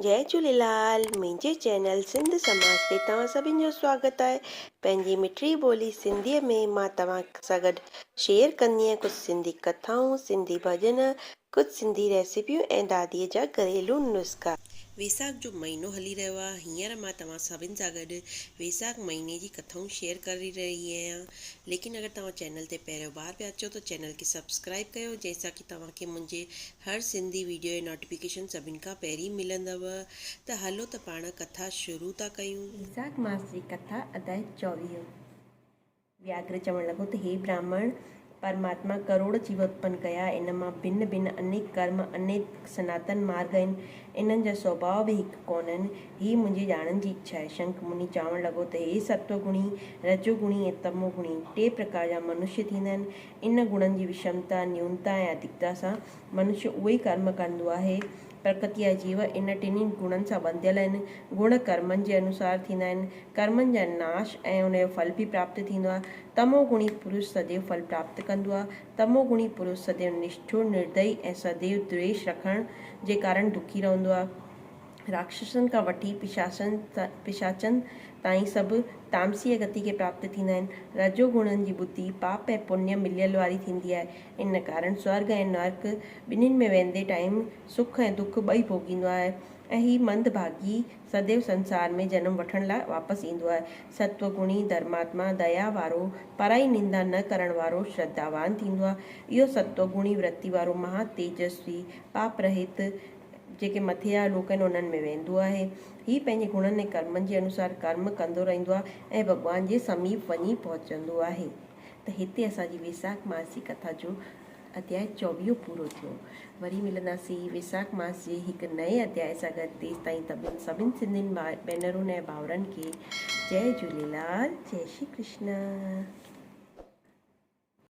جئي جهوليلال منهنجي چينل سنڌ سماج تي توهان سڀن جو سواگت آهي پنهنجي مٺڙي ٻولي سنڌي ۾ مان توهان سان گڏ شيئر ڪندي آهيان ڪجهه سنڌي ڪٿائون سنڌي ڀڄن ڪجهه سنڌي ريسيپيون ۽ دادي جا گهريلو نسخا. ويساک جو مهينو هلي رهيو آهي هينئر مان توهان سڀن سان گڏ ويساک مهيني جي ڪٿائون شيئر ڪري رهي آهيان ليڪن اگر توهان چينل تي پهريون بار پيا اچو ته چينل کي سبسڪرائب ڪيو جنهن سان ڪي توهان کي منهنجي هر سنڌي ويڊيو جي نوٽيفڪيشن سڀن کان پهرين ملندو ته هلو ته پاڻ ڪٿا شروع ٿا ڪيون. ويساک ماس جي ڪٿا اڌياء 24. وياگهر چوڻ لڳو ته هي براهمڻ! پرماتما ڪروڙ جيو اتپن ڪيا، ان مان ڀن ڀن انيڪ ڪرم، انيڪ سناتن مارڳ آهن، انهن جا سوڀاء به هڪ ڪونهن، هي منهنجي ڄاڻڻ جي اڇا آهي. شنک مني چوڻ لڳو ته هي ستو گڻي، رجو گڻي ۽ تمو گڻي ٽي پرڪار جا منشيه ٿيندا آهن. ان گڻن جي وشمتا، نيونتا ۽ اڌڪتا سان منشيه اهو ئي ڪرم ڪندو آهي. پرڪرتي جا جيو ان ٽنهي گڻن سان ٻنڌيل آهن. گڻ ڪرمن جي انوسار ٿيندا آهن. ڪرمن جا ناش ۽ ان جو ڦل به پراپت ٿيندو آهي. تمو گڻي پرش سديو ڦل پراپت ڪندو آهي. تمو گڻي پرش سديو نشٺر، نردئي ۽ سديو دويش رکڻ جي ڪارڻ دکي رهندو آهي. راڪشسن کان وٺي پشاچن تائين سڀ تامسيء گتي کي پراپت ٿيندا آهن. رجو گڻن جي ٻڌي پاپ ۽ پڃ مليل واري ٿيندي آهي. ان ڪارڻ سورڳ ۽ نرڪ ٻنهين ۾ ويندي ٽائيم سک ۽ دک ٻئي ڀوڳيندو آهي ۽ هي مند ڀاڳي سديو سنسار ۾ جنم وٺڻ لاء واپس ايندو آهي. ستو گڻي، ڌرماتما، ديا وارو، پرائي نندا نه ڪرڻ وارو، شرڌاوان ٿيندو آهي. اهو ستو گڻي ورتي وارو مها تيجسوي، پاپ رهت، جيڪي مٿي جا لوڪ آهن انهن ۾ ويندو آهي. هي پنهنجي گڻن ۽ ڪرمن جي انوسار ڪرم ڪندو رهندو آهي ۽ ڀڳوان جي سميپ وڃي پهچندو آهي. ته هتي اسان جي ويساک ماس جي ڪٿا جو اڌياء چوويهون پورو ٿيو. وري ملنداسين ويساک ماس جي هڪ نئين اڌياء سان گڏ تيستائين تبن سڀن سنڌين ڀينرن ۽ ڀائرن کي جئي جهوليلال جئي شري ڪرشن.